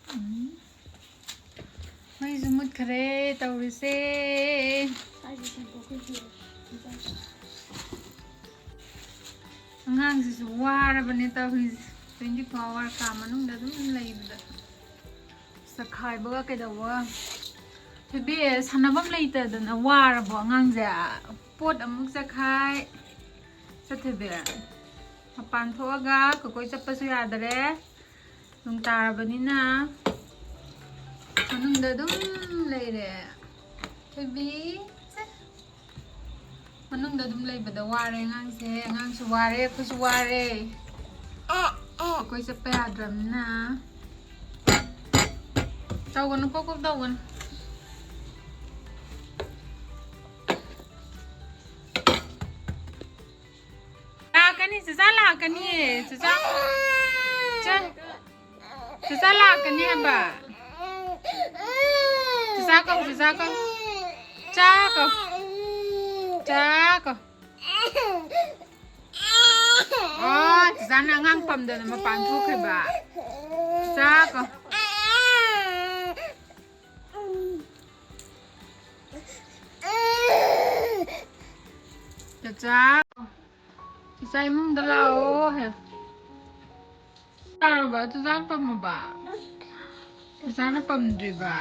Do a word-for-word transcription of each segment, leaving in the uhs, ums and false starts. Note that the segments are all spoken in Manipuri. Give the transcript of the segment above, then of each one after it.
ꯎꯝ꯫ ꯃꯩꯁꯨ ꯃꯨꯠꯈ꯭ꯔꯦ ꯇꯧꯔꯤꯁꯦ꯫ ꯑꯉꯥꯡꯁꯤꯁꯨ ꯋꯥꯔꯕꯅꯦ ꯇꯧꯔꯤꯁꯦ, twenty four hour ꯀꯥ ꯃꯅꯨꯡꯗ ꯑꯗꯨꯝ ꯂꯩꯕꯗ꯫ ꯆꯈꯥꯏꯕꯒ ꯀꯩꯗꯧꯕꯒ꯫ ꯊꯣꯏꯕꯤ, ꯁꯥꯟꯅꯐꯝ ꯂꯩꯇꯗꯅ ꯋꯥꯔꯕꯣ ꯑꯉꯥꯡꯁꯦ? ꯄꯣꯠ ꯑꯃꯨꯛ ꯆꯈꯥꯏ꯫ ꯆꯠꯊꯣꯏꯕꯤ, ꯃꯄꯥꯟ ꯊꯣꯛꯑꯒ ꯀꯣꯏ ꯆꯠꯄꯁꯨ ꯌꯥꯗꯔꯦ꯫ ꯅꯣꯡ ꯇꯥꯔꯕꯅꯤꯅ ꯃꯅꯨꯡꯗ ꯑꯗꯨꯝ ꯂꯩꯔꯦ꯫ ꯊꯣꯏꯕꯤ, ꯁꯦ꯫ ꯃꯅꯨꯡꯗ ꯑꯗꯨꯝ ꯂꯩꯕꯗ ꯋꯥꯔꯦ ꯑꯉꯥꯡꯁꯦ꯫ ꯑꯉꯥꯡꯁꯨ ꯋꯥꯔꯦ, ꯑꯩꯈꯣꯏꯁꯨ ꯋꯥꯔꯦ꯫ ꯑꯩꯈꯣꯏ ꯆꯠꯄ ꯌꯥꯗ꯭ꯔꯕꯅꯤꯅ꯫ ꯇꯧꯒꯅꯨ, ꯀꯣꯛ ꯀꯣꯛ ꯇꯧꯒꯅꯨ꯫ ꯂꯥꯛꯀꯅꯤ, ꯆꯨꯖꯥ ꯂꯥꯛꯀꯅꯤ, ꯆꯨꯖꯥ꯫ ꯆ-, ꯆꯨꯖꯥ ꯂꯥꯛꯀꯅꯤ ꯍꯥꯏꯕ꯫ ꯆꯨꯖꯥ ꯀꯧ, ꯆꯨꯖꯥ ꯀꯧ꯫ ꯆꯥ ꯀꯧ꯫ ꯆꯥ ꯀꯧ꯫ ꯑꯣ, ꯆꯨꯖꯥꯅ ꯑꯉꯥꯡ ꯄꯝꯗꯅ ꯃꯄꯥꯟ ꯊꯣꯛꯈ꯭ꯔꯤꯕ꯫ ꯆꯥ ꯀꯧ꯫ ꯆꯆꯥ, ꯆꯆꯥ ꯏꯃꯨꯡꯗ ꯂꯥꯛꯑꯣ ꯍꯦ꯫ ꯆꯥꯔꯕ? ꯆꯨꯖꯥꯛ ꯄꯝꯃꯕ? ꯆꯨꯖꯥꯛꯅ ꯄꯝꯗ꯭ꯔꯤꯕ?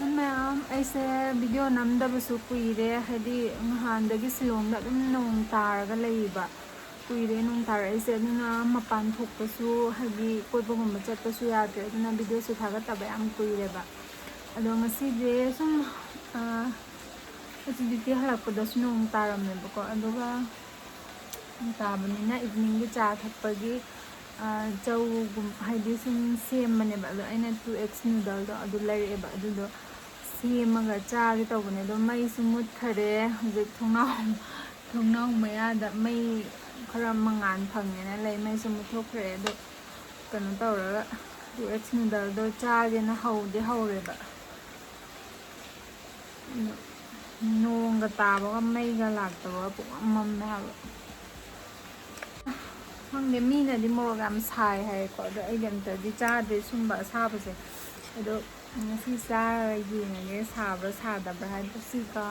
ꯃꯌꯥꯝ, ꯑꯩꯁꯦ ꯚꯤꯗꯤꯑꯣ ꯅꯝꯗꯕꯁꯨ ꯀꯨꯏꯔꯦ, ꯍꯥꯏꯗꯤ ꯅꯍꯥꯟꯗꯒꯤ ꯁꯤꯂꯣꯡꯗ ꯑꯗꯨꯝ ꯅꯣꯡ ꯇꯥꯔꯒ ꯂꯩꯌꯦꯕ꯫ ꯀꯨꯏꯔꯦ ꯅꯣꯡ ꯇꯥꯔꯛꯏꯁꯦ, ꯑꯗꯨꯅ ꯃꯄꯥꯟ ꯊꯣꯛꯄꯁꯨ, ꯍꯥꯏꯗꯤ ꯀꯣꯏꯕꯒꯨꯝꯕ ꯆꯠꯄꯁꯨ ꯌꯥꯗ꯭ꯔꯦ, ꯑꯗꯨꯅ ꯚꯤꯗꯤꯑꯣꯁꯨ ꯊꯥꯒꯠꯇꯕ ꯌꯥꯝ ꯀꯨꯏꯔꯦꯕ꯫ ꯑꯗꯣ ꯉꯁꯤꯁꯦ ꯁꯨꯝ, ꯑ, ꯑꯩꯁꯨ ꯗ꯭ꯌꯨꯇꯤ ꯍꯜꯂꯛꯄꯗꯁꯨ ꯅꯣꯡ ꯇꯥꯔꯝꯃꯦꯕꯀꯣ, ꯑꯗꯨꯒ ꯇꯥꯕꯅꯤꯅ ꯏꯚꯤꯅꯤꯡꯒꯤ ꯆꯥ ꯊꯛꯄꯒꯤ, ꯑ, ꯆꯧꯒꯨꯝ-, ꯍꯥꯏꯗꯤ ꯁꯨꯝ ꯁꯦꯝꯕꯅꯦꯕ꯫ ꯑꯗꯣ ꯑꯩꯅ ꯇꯨ ꯑꯦꯛꯁ ꯅꯨꯗꯜꯗꯣ ꯑꯗꯨ ꯂꯩꯔꯛꯑꯦꯕ꯫ ꯑꯗꯨꯗꯣ ꯁꯦꯝꯃꯒ ꯆꯥꯒꯦ ꯇꯧꯕꯅꯦ꯫ ꯑꯗꯣ ꯃꯩꯁꯨ ꯃꯨꯠꯈꯔꯦ꯫ ꯍꯧꯖꯤꯛ ꯊꯣꯡꯅꯥꯎ, ꯊꯣꯡꯅꯥꯎ ꯃꯌꯥꯗ ꯃꯩ ꯈꯔ ꯃꯉꯥꯜ ꯐꯪꯉꯦꯅ ꯂꯩ꯫ ꯃꯩꯁꯨ ꯃꯨꯠꯊꯣꯛꯈ꯭ꯔꯦ꯫ ꯑꯗꯣ ꯀꯩꯅꯣ ꯇꯧꯔꯒ ꯇꯨ ꯑꯦꯛꯁ ꯅꯨꯗꯜꯗꯣ ꯆꯥꯒꯦꯅ ꯍꯧꯗꯤ ꯍꯧꯔꯦꯕ꯫ ꯅꯣꯡꯒ ꯇꯥꯕꯒ ꯃꯩꯒ ꯂꯥꯛꯇꯕꯒ ꯄꯨꯡꯃꯝ ꯃꯝꯃꯦ ꯍꯥꯏꯕ꯫ ꯈꯪꯗꯦ, ꯃꯤꯅꯗꯤ ꯃꯣꯔꯣꯛ ꯌꯥꯝ ꯁꯥꯏ ꯍꯥꯏꯌꯦꯀꯣ, ꯑꯗꯣ ꯑꯩꯗꯤ ꯑꯝꯇꯗꯤ ꯆꯥꯗ꯭ꯔꯤ ꯁꯨꯝꯕ ꯑꯁꯥꯕꯁꯦ꯫ ꯑꯗꯣ ꯉꯁꯤ ꯆꯥꯔꯒ ꯌꯦꯡꯉꯒꯦ, ꯁꯥꯕ꯭ꯔꯥ ꯁꯥꯗꯕ꯭ꯔꯥ ꯍꯥꯏꯕꯗꯣ꯫ ꯁꯤꯒ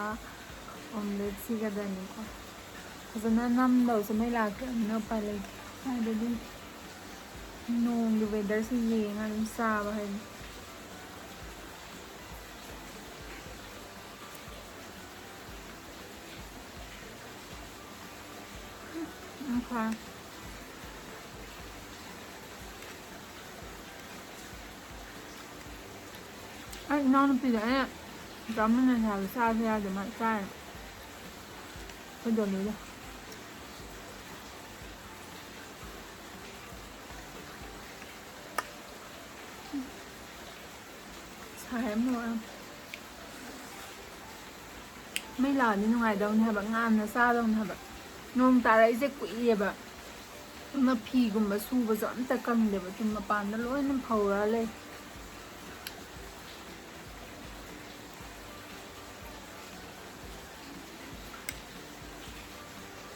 ꯑꯣꯝꯂꯦꯠꯁꯤꯒꯗꯅꯤꯀꯣ꯫ ꯐꯖꯅ ꯅꯝꯗꯧꯁꯦ, ꯃꯩ ꯂꯥꯛꯇ꯭ꯔꯕꯅꯤꯅ ꯎꯄꯥꯏ ꯂꯩꯇꯦ꯫ ꯍꯥꯏꯕꯗꯤ ꯅꯣꯡꯒꯤ ꯋꯦꯗꯔꯁꯦ ꯌꯦꯡꯉ ꯑꯗꯨꯝ ꯆꯥꯕ ꯍꯥꯏꯗꯤ꯫ ꯎꯝ, ꯐꯔꯦ꯫ ꯑꯩ ꯏꯅꯥꯎꯅꯨꯄꯤꯗ ꯑꯩꯅ ꯆꯥꯃꯤꯟꯅꯁꯦ ꯍꯥꯏꯕ, ꯆꯥꯁꯦ ꯌꯥꯗꯦ, ꯃꯥ ꯆꯥꯔꯦ꯫ ꯑꯩꯈꯣꯏ ꯗꯣꯂꯤꯗꯣ꯫ ꯁꯥꯏ ꯌꯥꯝ ꯅꯨꯡꯉꯥꯏ꯫ ꯃꯩ ꯂꯥꯛꯑꯗꯤ ꯅꯨꯡꯉꯥꯏꯗꯧꯅꯦ ꯍꯥꯏꯕ, ꯉꯥꯟꯅ ꯆꯥꯗꯧꯅꯦ ꯍꯥꯏꯕ꯫ ꯅꯣꯡ ꯇꯥꯔꯛꯏꯁꯦ ꯀꯨꯏꯌꯦꯕ, ꯑꯗꯨꯅ ꯐꯤꯒꯨꯝꯕ ꯁꯨꯕꯁꯨ ꯑꯝꯇ ꯀꯪꯗꯦꯕ, ꯑꯗꯨꯝ ꯃꯄꯥꯟꯗ ꯂꯣꯏꯅ ꯐꯧꯔ ꯂꯩ꯫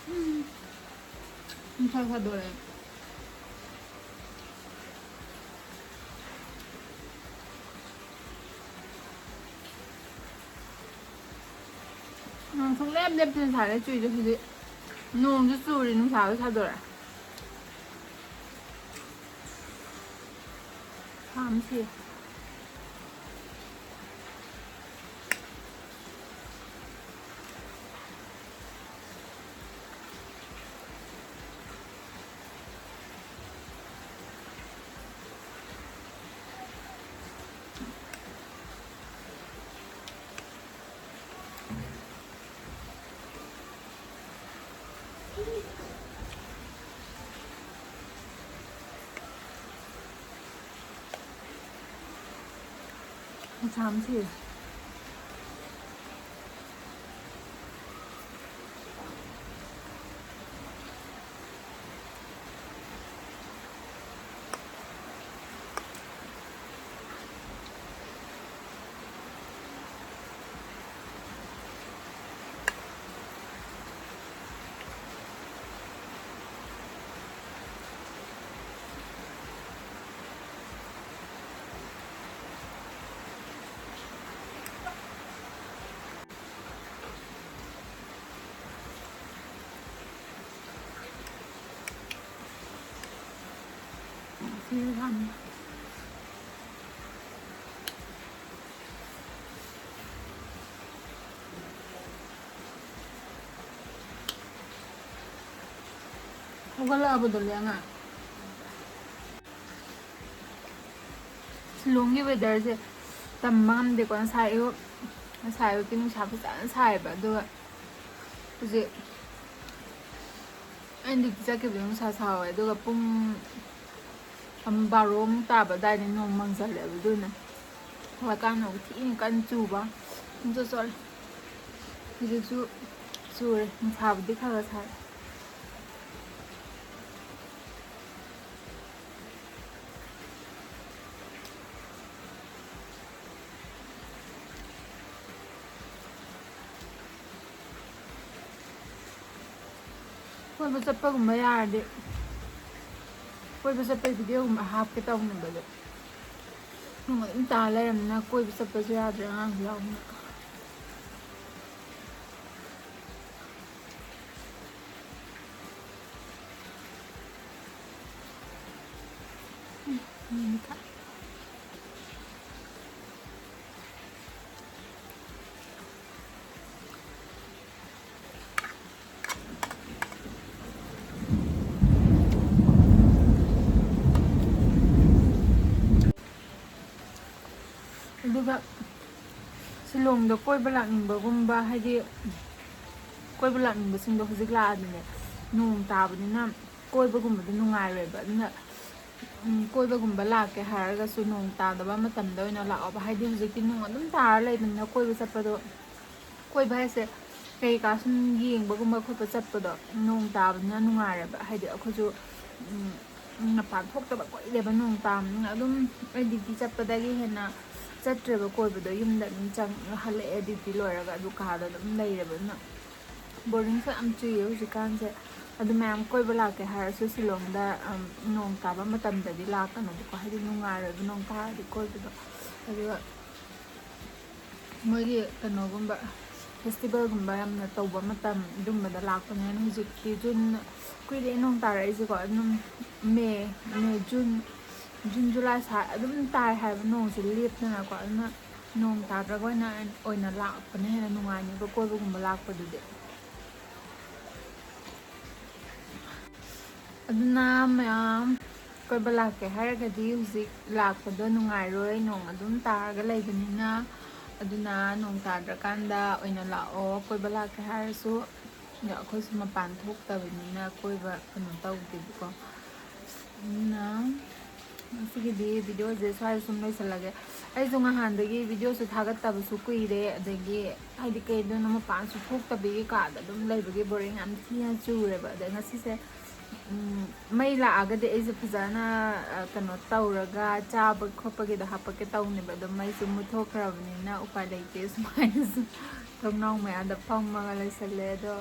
ꯎꯝ꯫ ꯅꯨꯡꯁꯥ ꯁꯥꯗꯣꯔꯛꯑꯦ꯫ ꯅꯣꯡ ꯁꯨꯡꯂꯦꯞ ꯂꯦꯞꯇꯅ ꯁꯥꯔꯦ ꯆꯨꯏꯗꯣ꯫ ꯍꯧꯖꯤꯛ ꯅꯣꯡꯁꯨ ꯆꯨꯔꯤ, ꯅꯨꯡꯁꯥꯁꯨ ꯁꯥꯗꯣꯔꯛꯑꯦ꯫ ꯁꯥꯕꯅ ꯁꯤ꯫ ꯃꯆꯥ ꯑꯃ ꯁꯤꯔꯦ꯫ ꯍꯧꯒꯠꯂꯛꯑꯕꯗꯣ ꯂꯦꯡꯉ꯫ ꯁꯤꯂꯣꯡꯒꯤ ꯋꯦꯗꯔꯁꯦ ꯇꯝꯕ ꯉꯝꯗꯦꯀꯣ꯫ ꯉꯁꯥꯏ ꯑꯌꯨꯛ, ꯉꯁꯥꯏ ꯑꯌꯨꯛꯇꯤ ꯅꯨꯡꯁꯥ ꯐꯖꯅ ꯁꯥꯏꯌꯦꯕ, ꯑꯗꯨꯒ ꯍꯧꯖꯤꯛ ꯑꯩꯅ ꯗ꯭ꯌꯨꯇꯤ ꯆꯠꯈꯤꯕꯗꯣ ꯅꯨꯡꯁꯥ ꯁꯥꯍꯧꯋꯦ, ꯑꯗꯨꯒ ꯄꯨꯡ ꯑꯃ ꯕꯥꯔꯣꯃꯨꯛ ꯇꯥꯕ ꯑꯗꯨꯋꯥꯏꯗ ꯅꯣꯡ ꯃꯪꯁꯜꯂꯛꯑꯦꯕ, ꯑꯗꯨꯅ ꯍꯜꯂꯛꯀꯥꯟꯗ ꯑꯃꯨꯛ ꯊꯤꯅ ꯀꯟꯅ ꯆꯨꯕ꯫ ꯄꯨꯡꯆꯣꯠ ꯆꯣꯠꯂꯦ꯫ ꯍꯧꯖꯤꯛꯁꯨ ꯆꯨꯔꯦ, ꯅꯨꯡꯁꯥꯕꯨꯗꯤ ꯈꯔ ꯈꯔ ꯁꯥꯏ꯫ ꯀꯣꯏꯕ ꯆꯠꯄꯒꯨꯝꯕ ꯌꯥꯔꯗꯤ, ꯀꯣꯏꯕ ꯆꯠꯄꯒꯤ ꯚꯤꯗꯤꯑꯣꯒꯨꯝꯕ ꯍꯥꯞꯀꯦ ꯇꯧꯅꯕꯗꯣ, ꯅꯣꯡ ꯑꯗꯨꯝ ꯇꯥ ꯂꯩꯔꯝꯅꯤꯅ ꯀꯣꯏꯕ ꯆꯠꯄꯁꯨ ꯌꯥꯗ꯭ꯔꯦ ꯑꯉꯥꯡꯁꯨ ꯌꯥꯎꯕꯅꯤꯅ꯫ ꯑꯗꯨꯒ ꯁꯤꯂꯣꯡꯗ ꯀꯣꯏꯕ ꯂꯥꯛꯅꯤꯡꯕꯒꯨꯝꯕ, ꯍꯥꯏꯗꯤ ꯀꯣꯏꯕ ꯂꯥꯛꯅꯤꯡꯕꯁꯤꯡꯗꯣ ꯍꯧꯖꯤꯛ ꯂꯥꯛꯑꯗꯤꯅꯦ, ꯅꯣꯡ ꯇꯥꯕꯅꯤꯅ ꯀꯣꯏꯕꯒꯨꯝꯕꯗꯣ ꯅꯨꯡꯉꯥꯏꯔꯣꯏꯕ꯫ ꯑꯗꯨꯅ ꯎꯝ, ꯀꯣꯏꯕꯒꯨꯝꯕ ꯂꯥꯛꯀꯦ ꯍꯥꯏꯔꯒꯁꯨ ꯅꯣꯡ ꯇꯥꯗꯕ ꯃꯇꯝꯗ ꯑꯣꯏꯅ ꯂꯥꯛꯑꯣꯕ꯫ ꯍꯥꯏꯗꯤ ꯍꯧꯖꯤꯛꯇꯤ ꯅꯣꯡ ꯑꯗꯨꯝ ꯇꯥꯔ ꯂꯩꯕꯅꯤꯅ ꯀꯣꯏꯕ ꯆꯠꯄꯗꯣ, ꯀꯣꯏꯕ ꯍꯥꯏꯁꯦ ꯀꯩꯀꯥ ꯁꯨꯝ ꯌꯦꯡꯕꯒꯨꯝꯕ ꯈꯣꯠꯄ ꯆꯠꯄꯗꯣ ꯅꯣꯡ ꯇꯥꯕꯅꯤꯅ ꯅꯨꯡꯉꯥꯏꯔꯦꯕ꯫ ꯍꯥꯏꯗꯤ ꯑꯩꯈꯣꯏꯁꯨ, ꯎꯝ, ꯃꯄꯥꯟ ꯊꯣꯛꯇꯕ ꯀꯨꯏꯔꯦꯕ ꯅꯣꯡ ꯇꯥꯕꯅꯤꯅ꯫ ꯑꯗꯨꯝ ꯑꯩ duty ꯆꯠꯄꯗꯒꯤ ꯍꯦꯟꯅ ꯆꯠꯇ꯭ꯔꯦꯕ ꯀꯣꯏꯕꯗꯣ꯫ ꯌꯨꯝꯗ ꯑꯗꯨꯝ ꯆꯪ-, ꯍꯜꯂꯛꯑꯦ duty ꯂꯣꯏꯔꯒ, ꯑꯗꯨ ꯀꯥꯗ ꯑꯗꯨꯝ ꯂꯩꯔꯦꯕ꯫ ꯑꯗꯨꯅ boring ꯁꯨ ꯌꯥꯝ ꯆꯨꯏꯌꯦ ꯍꯧꯖꯤꯛꯀꯥꯟꯁꯦ꯫ ꯑꯗꯨ ꯃꯌꯥꯝ ꯀꯣꯏꯕ ꯂꯥꯛꯀꯦ ꯍꯥꯏꯔꯁꯨ ꯁꯤꯂꯣꯡꯗ, ꯎꯝ, ꯅꯣꯡ ꯇꯥꯕ ꯃꯇꯝꯗꯗꯤ ꯂꯥꯛꯀꯅꯨꯕꯀꯣ, ꯍꯥꯏꯗꯤ ꯅꯨꯡꯉꯥꯏꯔꯣꯏꯕ ꯅꯣꯡ ꯇꯥꯔꯗꯤ ꯀꯣꯏꯕꯗꯣ꯫ ꯑꯗꯨꯒ ꯃꯣꯏꯒꯤ ꯀꯩꯅꯣꯒꯨꯝꯕ, festival ꯒꯨꯝꯕ ꯌꯥꯝꯅ ꯇꯧꯕ ꯃꯇꯝ ꯑꯗꯨꯝꯕꯗ ꯂꯥꯛꯄꯅꯦ꯫ ꯍꯧꯖꯤꯛꯇꯤ June, ꯀꯨꯏꯔꯦ ꯅꯣꯡ ꯇꯥꯔꯛꯏꯁꯦꯀꯣ꯫ ꯑꯗꯨꯝ May, May, June, June, July ꯁꯥ-, ꯑꯗꯨꯝ ꯇꯥꯏ ꯍꯥꯏꯕ ꯅꯣꯡꯁꯦ ꯂꯦꯞꯇꯅꯀꯣ꯫ ꯑꯗꯨꯅ ꯅꯣꯡ ꯇꯥꯗ꯭ꯔꯒ ꯑꯣꯏꯅ, ꯑꯣꯏꯅ ꯂꯥꯛꯄꯅ ꯍꯦꯟꯅ ꯅꯨꯡꯉꯥꯏꯅꯦꯕ ꯀꯣꯏꯕꯒꯨꯝꯕ ꯂꯥꯛꯄꯗꯨꯗꯤ꯫ ꯑꯗꯨꯅ ꯃꯌꯥꯝ ꯀꯣꯏꯕ ꯂꯥꯛꯀꯦ ꯍꯥꯏꯔꯒꯗꯤ ꯍꯧꯖꯤꯛ ꯂꯥꯛꯄꯗꯣ ꯅꯨꯡꯉꯥꯏꯔꯣꯏ, ꯅꯣꯡ ꯑꯗꯨꯝ ꯇꯥꯔꯒ ꯂꯩꯕꯅꯤꯅ꯫ ꯑꯗꯨꯅ ꯅꯣꯡ ꯇꯥꯗ꯭ꯔꯀꯥꯟꯗ ꯑꯣꯏꯅ ꯂꯥꯛꯑꯣ꯫ ꯀꯣꯏꯕ ꯂꯥꯛꯀꯦ ꯍꯥꯏꯔꯁꯨ ꯑꯩꯈꯣꯏꯁꯨ ꯃꯄꯥꯟ ꯊꯣꯛꯇꯕꯅꯤꯅ ꯀꯣꯏꯕ ꯀꯩꯅꯣ ꯇꯧꯗꯦꯕꯀꯣ꯫ ꯑꯗꯨꯅ ꯉꯁꯤꯒꯤꯗꯤ video ꯁꯦ ꯁ꯭ꯋꯥꯏꯗ ꯁꯨꯝ ꯂꯣꯏꯁꯤꯜꯂꯒꯦ꯫ ꯑꯩꯁꯨ ꯅꯍꯥꯟꯗꯒꯤ video ꯁꯨ ꯊꯥꯒꯠꯇꯕꯁꯨ ꯀꯨꯏꯔꯦ, ꯑꯗꯒꯤ ꯍꯥꯏꯗꯤ ꯀꯩꯗꯣꯏꯅꯣ, ꯃꯄꯥꯟꯁꯨ ꯊꯣꯛꯇꯕꯤꯒꯤ ꯀꯥꯗ ꯑꯗꯨꯝ ꯂꯩꯕꯒꯤ boring ꯌꯥꯝ ꯊꯤꯅ ꯆꯨꯔꯦꯕ꯫ ꯑꯗꯩ ꯉꯁꯤꯁꯦ, ꯎꯝ, ꯃꯩ ꯂꯥꯛꯑꯒꯗꯤ ꯑꯩꯁꯦ ꯐꯖꯅ, ꯑ, ꯀꯩꯅꯣ ꯇꯧꯔꯒ ꯆꯥꯕ ꯈꯣꯠꯄꯒꯤꯗꯣ ꯍꯥꯄꯛꯀꯦ ꯇꯧꯅꯦꯕ꯫ ꯑꯗꯣ ꯃꯩꯁꯨ ꯃꯨꯠꯊꯣꯛꯈ꯭ꯔꯕꯅꯤꯅ ꯎꯄꯥꯏ ꯂꯩꯇꯦ꯫ ꯁꯨꯃꯥꯏꯅꯁꯨ ꯊꯣꯡꯅꯥꯎ ꯃꯌꯥꯗ ꯐꯝꯃꯒ ꯂꯩꯁꯜꯂꯦ꯫ ꯑꯗꯣ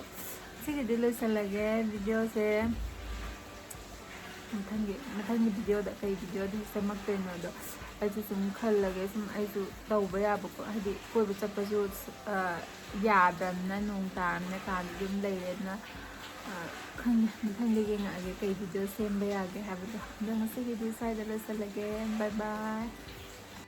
ꯁꯤꯒꯤꯗꯤ ꯂꯣꯏꯁꯤꯜꯂꯒꯦ video ꯁꯦ꯫ ꯃꯊꯪꯒꯤ, ꯃꯊꯪꯒꯤ video ꯗ ꯀꯩ video ꯗ ꯁꯦꯝꯃꯛꯇꯣꯏꯅꯣꯗꯣ ꯑꯩꯁꯨ ꯁꯨꯝ ꯈꯜꯂꯒꯦ꯫ ꯁꯨꯝ ꯑꯩꯁꯨ ꯇꯧꯕ ꯌꯥꯕꯀꯣ, ꯍꯥꯏꯗꯤ ꯀꯣꯏꯕ ꯆꯠꯄꯁꯨ, ꯑ, ꯌꯥꯗ꯭ꯔꯕꯅꯤꯅ, ꯅꯣꯡ ꯇꯥꯔꯕꯅꯤꯅ ꯀꯥꯗ ꯑꯗꯨꯝ ꯂꯩꯔꯦ꯫ ꯑꯗꯨꯅ, ꯑ, ꯈꯪꯗꯦ, ꯃꯊꯪꯗ ꯌꯦꯡꯉꯛꯑꯒꯦ ꯀꯩ video ꯁꯦꯝꯕ ꯌꯥꯒꯦ ꯍꯥꯏꯕꯗꯣ꯫ ꯑꯗꯣ ꯉꯁꯤꯒꯤꯗꯤ ꯁ꯭ꯋꯥꯏꯗ ꯂꯣꯏꯁꯤꯜꯂꯒꯦ꯫ Bye bye꯫